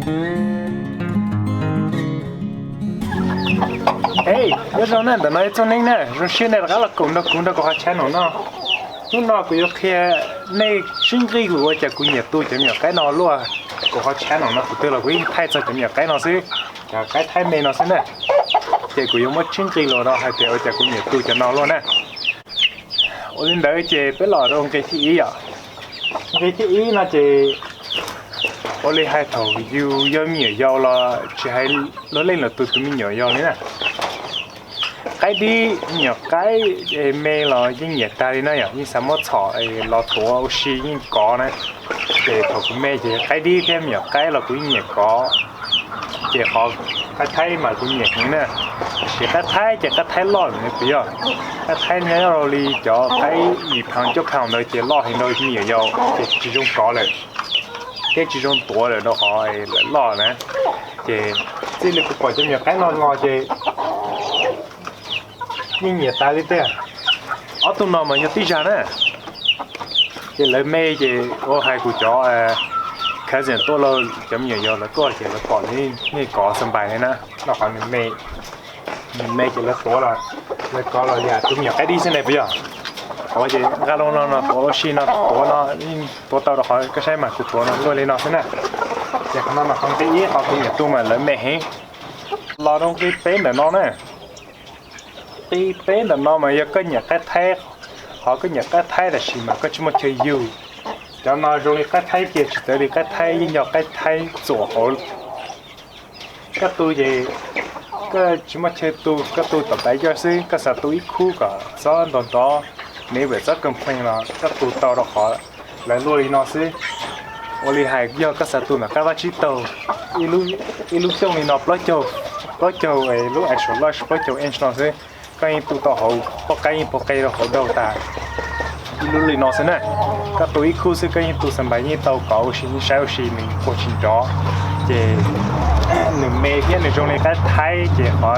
Ej, nyob zoo na, ntawm no ib tsoom neeg na, zoo siab nej rov qab los koom nrog kuv nrog kuv qhov channel no. Hnub no kuv yuav qhia nej sib nqi kuv ua cas kuv nyiam tu cov me nyuam qaib no luaj. Kuv qhov channel no kuv twb los kuv yeej thaij txog cov me nyuam qaib no xwb, cov qaib thaib me no xwb na. Ces kuv yuav muab sib nqi los rau hais tias ua cas kuv nyiam tu cov no luaj na. Ua li ntawd ces peb los rau nqi thib ib yom. Nqi thib ib no ces ua li hais thaum yus yog me nyuam yaus los tsis hais luag leej lwm tus tus me nyuam yaus li na. Qaib dib me nyuam qaib me los yeej nyiam tag li na yom, yeej xav muab txhom los tuav ua si yeej kov na. Ces thaum kuv me ces qaib dib thiab me nyuam qaib los kuv yeej nyiam kov. Ces qhov qaib thaib mas kuv nyiam heev na. Tiam sis qaib thaib ces qaib thaib loj lawm ne puas yog? Qaib thaib nyob rau li cov qaib yim phav cuaj phav ntawd ces loj heev rau me nyuam yaus ces tsis zoo kov lawm thiab tsis zoo tuav lawm rau qhov lawv loj na. Ces txij li kuv pom cov me nyuam qaib no los ces yeej nyiam tas li tiag. Ob tug no mas yog tib zag na. Ces lawv me ces ua hais kuv cov cousin tuaj los cov me nyuam yaus lawv tuaj ces lawv pom li nej kov xa npais li na. Noj qhov nws me, nws me ces lawv tuav los, lawv kov los yam tus me nyuam qaib dib xwb ne puas yog? Tuav ces nqa loo no no tuav ua si no tuav no, tuav tau rau qhov koj saib mas kuv tuav no luaj li no xwb na. Ces qhov no mas qhov nqi ib qhov kuv nyiam tu mas lawv me heev. Los rau nqi peb ntawm no na. Nqi peb ntawm no mas yog koj nyiam qaib thaib, qhov koj nyiam qaib thaib tab sis mas koj tsis muaj chaw yug. Cov no zoo li qaib thaib kiag tsis txawv li qaib thaib, yeej yog qaib thaib txuam hauv. Koj tu ces koj tsis muaj chaw tu, koj tu tom pais coj xwb, koj xav tu ib khub kom txhob nrov nrov, neighbor txhob complain los koj tu tau rau qhov lawv luaj li no xwb. Ua li hais yog koj xav tu ntawm qab vaj tsib taug, ib lub xyooj li no plaub caug, plaub caug lub actual large plaub caug inch no xwb, koj yeej tu tau hauv, poj qaib yeej pov qe rau hauv daug tas. Ib lub li no xwb na, koj tu ib khub xwb koj yeej tu xa npais yeej tau kov ua si, yeej saib ua si nws puag tsis nrov. Ces nws me thiab nws zoo li qaib thaib ces qhov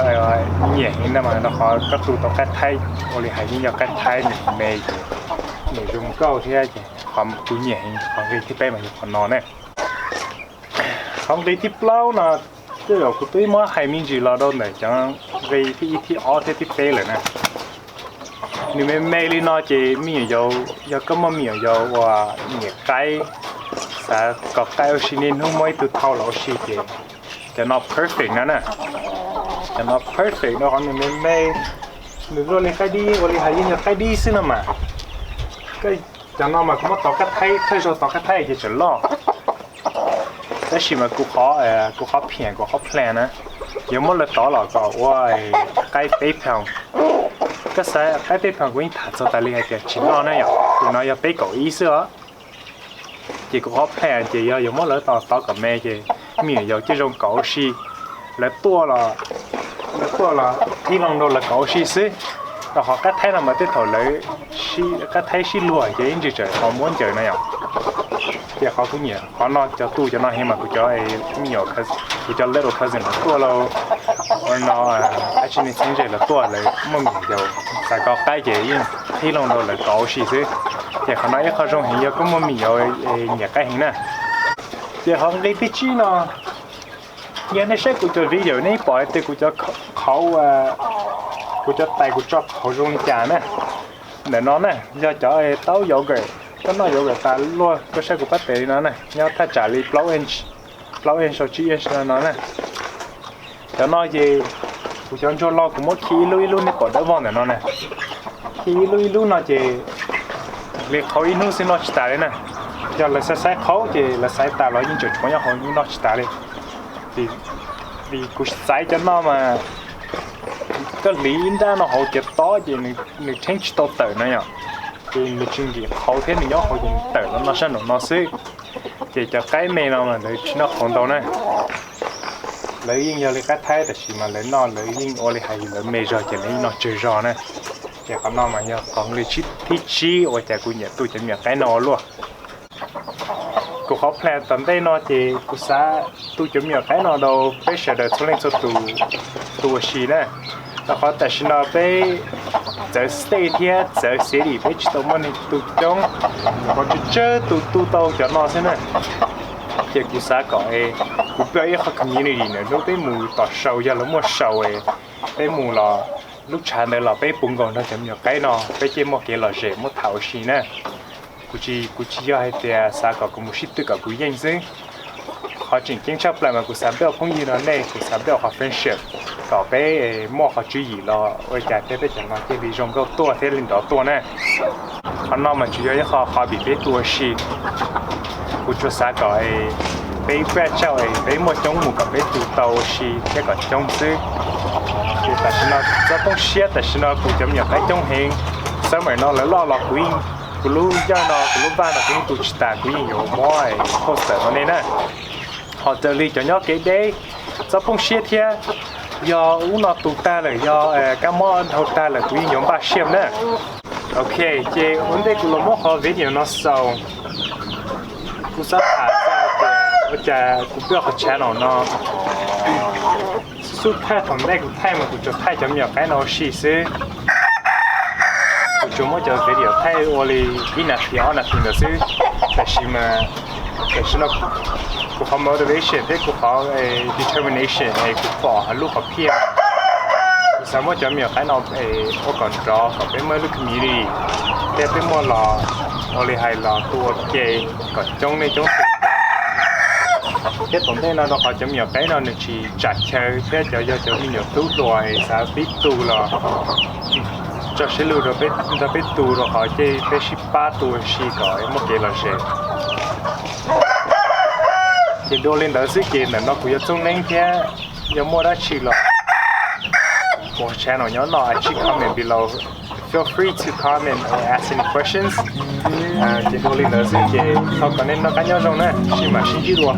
nyiam heev ntag mas rau qhov koj tu tau qaib thaib, ua li hais yeej yog qaib thaib nws me ces nws zoo nkauj thiab ces qhov kuv nyiam heev qhov nqi thib peb mas yog qhov no ne. Qhov nqi thib plaub no, tej zaum kuv twb muab hais me ntsis los rau ntawm cov nqi thib ib thib ob thiab thib peb lawm na. Nws me me li no ces me nyuam yaus, yog koj muaj me nyuam yaus uas nyiam qaib, xav kov qaib ua si niaj hnub muaj ib tug thau los ua si ces cov no perfect no na. Cov no perfect no qhov nws me me, nws luaj li qaib dib, ua li hais yeej yog qaib dib xwb no mas. Cov no mas kuv muab tov qaib thaib, thawj zaug tov qaib thaib ces tseem loj. Tab sis mas kuv qhov, kuv qhov phiam, kuv qhov plan na, yuav muab lawv tov los kom ua qaib peb pound. Koj xav qaib peb pound kuv yeej tham txog tas li hais tias tsis loj na yom, tus no yog peb kaum ib xwb os. Ces kuv qhov plan ces yog yuav muab lawv tov, tov kom me ces me nyuam yaus coj zoo kov ua si. Lawv tuaj los, lawv tuaj los qhib loo rau lawv kov ua si xwb. Rau qhov qaib thaib no mas tej thaum lawv, qaib thaib sib luag ces ib ntsis tseem ho muab ncaws no yom. Ces qhov kuv nyiam qhov no cov tu cov no heev mas kuv cov me nyuam, kuv cov little cousin lawv tuaj lauj, no, ab tsi ne txheeb ze lawv tuaj lawv muaj me nyuam yaus xav kov qaib ces yeej qhib loo rau lawv kov ua si xwb. Ces qhov no ib qho zoo heev yog koj muaj me nyuam yaus nyiam qaib heev na. Ces qhov nqi thib tsib no, yog nej saib kuv cov video nej pom hais tias kuv cov qhauv, kuv cov tais kuv tso qhauv zoo li cas na. Ntawm no na yog cov taub yogurt, koj noj yogurt tas luaj koj saib kuv pab tes li no na, nyob thaj tsam li plaub inch, plaub inch rau tsib inch no no na. Cov no ces kuv cov ntsuag lo kuv muab khi ib lub ib lub nej pom dawb vog ntawm no na. Khi ib lub ib lub no ces li qhauv ib hnub xwb noj tsis tas li na. Yog lawv xaiv xaiv qhauv ces lawv xaiv tas los yeej tseem tshuav nyob hauv noj tsis tas li. Vim kuv xaiv cov no mas koj hliv ib nrab no hauv cov tob ces nws rheeb tsis tau tawm na yom. Ces nws tsis nkim qhauv thiab nws nyob hauv ces nws tawm los noj sab nraum no xwb. Ces cov qaib me no mas lawv tsis noj qhauv ntau na. Lawv yeej yog li qaib thaib tab sis mas lawv noj lawv yeej ua li hais lawv me zog ces lawv yeej noj tsawg zog na. Ces qhov no mas yog qhov nqi thib tsib ua cas kuv nyiam tu cov me nyuam qaib no ua luaj. Kuv qhov plan tom ntej no ces kuv xav tu cov me nyuam qaib no rau peb sawv daws txhua leej txhua tus tu ua si na. Rau qhov tam sim no peb txawv state thiab txawv city peb tsis tau muaj neeg tu coob, qhov tsawg tsawg tus tu tau cov no xwb na. Ces kuv xav kom kuv build ib qho community ntawm hnub peb mus tom show, yog lawv muaj show, peb mus los lub tshav ntawd los peb puv nkaus nrog cov me nyuam qaib no, peb thiaj muaj kev lom zem muab tham ua si na. Kuv tsis, kuv tsis yog hais tias xav kom kuv mus sib tw kom kuv yeej xwb. Qhov tseem ceeb tshaj plaws mas kuv xav build phooj ywg no nej, kuv xav build qhov friendship kom peb muaj qhov tswv yim los ua cas thiab peb cov no thiaj li zoo nkauj tuaj thiab li nrov tuaj na. Qhov no mas tsuas yog ib qho hobby peb tu ua si. Kuv tsuas xav kom peb ib pab tsauj es peb muaj coob mus kom peb tu tau ua si thiab kom coob xwb. Ces tam sim no txoj poob siab tam sim no kuv cov me nyuam qaib coob heev. Summer no lawv loj los kuv, kuv lub yaj no, kuv lub vaj no kuv yeej tu tsis tas, kuv yeej yuav muab post no nej na. Ho raws li cov nyob kev deb, txoj poob siab thiab, yog ub no tu tag lawm, yog kab mob dhau tag lawm kuv yeej yuav npaj siab na. Ok, ces ua ntej kuv los muab qhov video no xaus, kuv xav tham txog tias ua cas kuv pib qhov channel no, xub thaij thaum ntej kuv thaij mas kuv tsuas thaij cov me nyuam qaib no ua si xwb. Kuv tsuas muab cov video thaij ua li ib nas this ob nas this ntawd xwb. Tab sis mas tam sim no kuv qhov motivation thiab kuv qhov determination es kuv pom lub qhov phiaj, kuv xav muab cov me nyuam qaib no es ua kom nrov kom peb muaj lub community thiab peb muaj los ua li hais los tu ua ke kom coob nej coob tus. Thiab tom ntej no rau qhov cov me nyuam qaib no nws tsis tsam chaw thiab cov yog cov me nyuam tub hluas es xav pib tu los tso siab lug nrog peb tu rau qhov ces peb sib pab tu ua si kom muaj kev lom zem. Ces dua li ntawd xwb ces ntawm no kuv yuav txooj neeb thiab yog muaj dab tsi los mus channel nyob no, I see comment below. Feel free to comment or ask any questions. Ces dua li ntawd xwb ces thov kom nej noj qab nyob zoo na, sib mam sib ntsib dua.